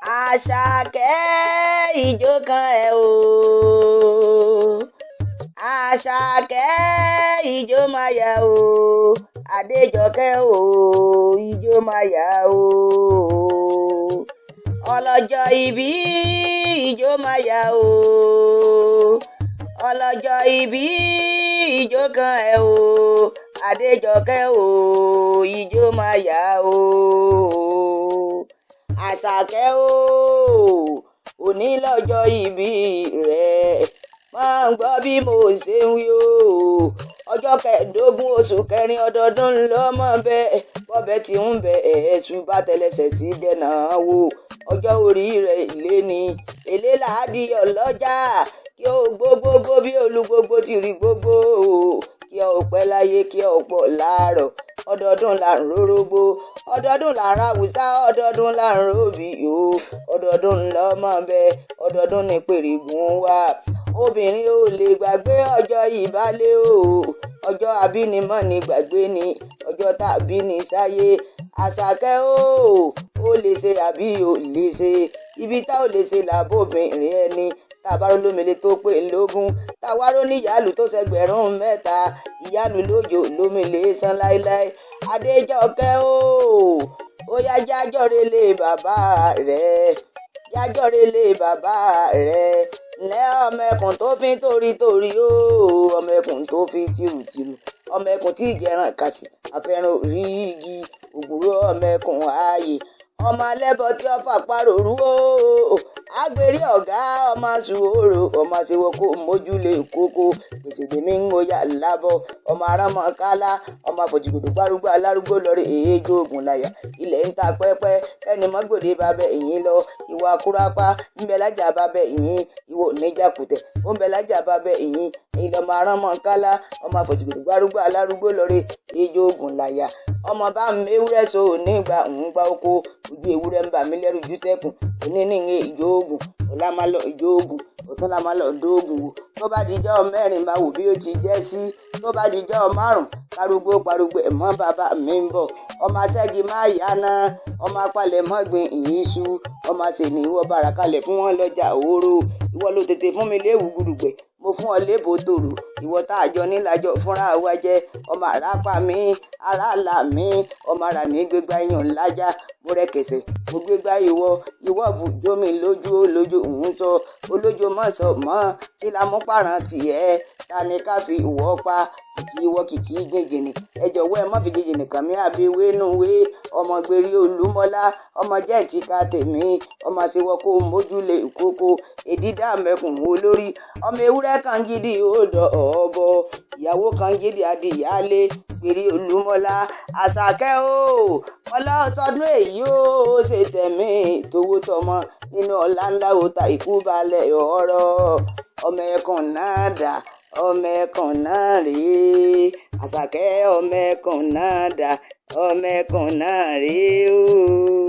Àṣàkẹ́ ìjó kan ẹ̀ o. Àṣàkẹ́ ìjó máa yá o. Adéjọkẹ́ o, ìjó máa yá o. Ọlọ́jọ́ ìbí ìjó máa yá o. Ọlọ́jọ́ ìbí ìjó kan ẹ̀ o. Adéjọkẹ́ o, ìjó máa yá o. Àṣàkẹ́ o, òní lọ́jọ́ ìbí rẹ̀, máa ń gbọ́ bí mo ṣe ń wí o. Ọjọ́ 15 oṣù kẹrin ọdọọdún lọ́mọ bẹ́ẹ̀ bọ́bẹ̀ tí ń bẹ ẹ̀ẹ́sù bá tẹlẹsẹ̀ tí bẹ́ẹ̀ náà wò. Ọjọ́ orí rẹ̀ èlé ni èlé làádì ọlọ́jà kí o gbogbogbò bí olúgbogbo ti rí gbogbo, kí ọ pẹ́ láyé, kí ọ pọ̀ láàárọ̀. Ọdọọdún là ń rórógbó, ọdọọdún là ń ráwùsá, ọdọọdún là ń róbì o. Ọdọọdún lọmọ bẹ, ọdọọdún ní pèrègùn wà. Obìnrin ò lè gbàgbé ọjọ́ ìbálẹ̀ o. Ọjọ́ abínimọ̀ ní gbàgbé ni ọjọ́ tàbí ní sáyé. Àṣàkẹ́ o, ó lè ṣe àbí ò lè ṣe? Ibi tá ò lè ṣe làbóbìnrin ẹni tá a bá ró lómele tó pé lógún, tá a wá ró ní ìyáàlú tó ṣẹgbẹ̀rún 3, ìyáàlú lójó lómele san láéláé. Adéjọkẹ́ o, ó yá, jájọ́rẹ́ lé bàbá rẹ̀, jájọ́rẹ́ lé bàbá rẹ̀. Ǹlẹ́ ọmọ ẹkùn tó fi torí torí o, ọmọ ẹkùn tó fi tìrùtìrù, ọmọ ẹkùn tí ìjẹran kàsì àfẹ́ràn orí igi ògbúrò, ọmọ ẹkùn ààyè, ọmọ alẹ́bọ̀ tí ó fàparò rú o, agbèrè ọ̀gá, ọmọ sùúrù, ọmọ àṣewọ kó mójúlé kókó gbèsè dèmí ń wòyà lábọ̀, ọmọ arámọkálá, ọmọ àfọ̀jìgòdò gbárùgbó alárúgbó lórí èéjó ogun láyà ilẹ̀ ń ta pẹ́pẹ́ kẹ́ni mọ́gbòde bàbẹ̀ ìyín lọ. Ìwà kúrápá ńbẹ lájà bàbẹ̀ ìyín, ìwò oníjàkùtẹ̀ ó ń bẹ lájà bàbẹ̀ ìyín. Èyí lọmọ arámọkálá, ọmọ àfọ̀jìgòdò gbárùgbó alárúgbó lórí èéjó ogun láyà. Ọmọ bá ń ewúrẹ́ so nígbà ń gbá oko, ojú ewúrẹ́ ń bà mí lẹ́rù ju tẹ́kùn. Òní ní ìjó ogun, ọ̀la máa lọ ìjó ogun, ọ̀tún la máa lọ dóògùn wò. Tó bá dijọ́ 4, máa wò bí ó ti jẹ́ sí. Tó bá dijọ́ 5, parúgbó parúgbó ẹ̀ mọ́ bàbá mi ń bọ̀. Ọmọ aṣẹ́gi máa yáná, ọmọ apalẹ̀ mọ́gbìn ìyíṣu, ọmọ àṣẹ̀ní ìwọ bàrà kalẹ̀ fún wọn lọ́jà òwòrò. Ìwọ ló tètè fún mi léwu gudugbẹ̀, mo fún ọ lébo tòrò. Ìwọ tá a jọ nílàjọ fúnra wa jẹ, ọmọ àràpá mi, aráàlà mi, ọmọ àrà ní gbégbá yàn lájà. Mo rẹ kẹsẹ̀ mo gbégbá ìwọ, ìwọ bùjómi lójú olójú òun sọ olójú mọ̀ sọ mọ́ kí la mú pàrọ̀ tiẹ̀. Ta ni ká fi ìwọ pa? Kìkì ìwọ kìkì jìnjìnì. Ẹ jọ̀wọ́, ẹ má fi jìnjìnì kàn mí. Àbí wénú wé ọmọ gbérí olúmọlá, ọmọ jẹ́ǹtì ká tèmi, ọmọ àṣewọ́ kó mójúlé kókó èdídà mẹ́kùn olórí, ọmọ ewúrẹ́ kan gidi ó dọ̀ ọ̀bọ, ìyàwó kan gidi adìyálé gbérí olúmọlá. Àṣàkẹ́ o, ọlọ́sọdún èyí ó ṣe tẹ̀mí tówó tọmọ nínú ọlá ńlá ó ta ìkú balẹ̀ ọ̀rọ̀. Ọmọ ẹkùn náà dà, ọmọ ẹkùn náà rèé. Àṣàkẹ́, ọmọ ẹkùn náà dà, ọmọ ẹkùn náà rèé o.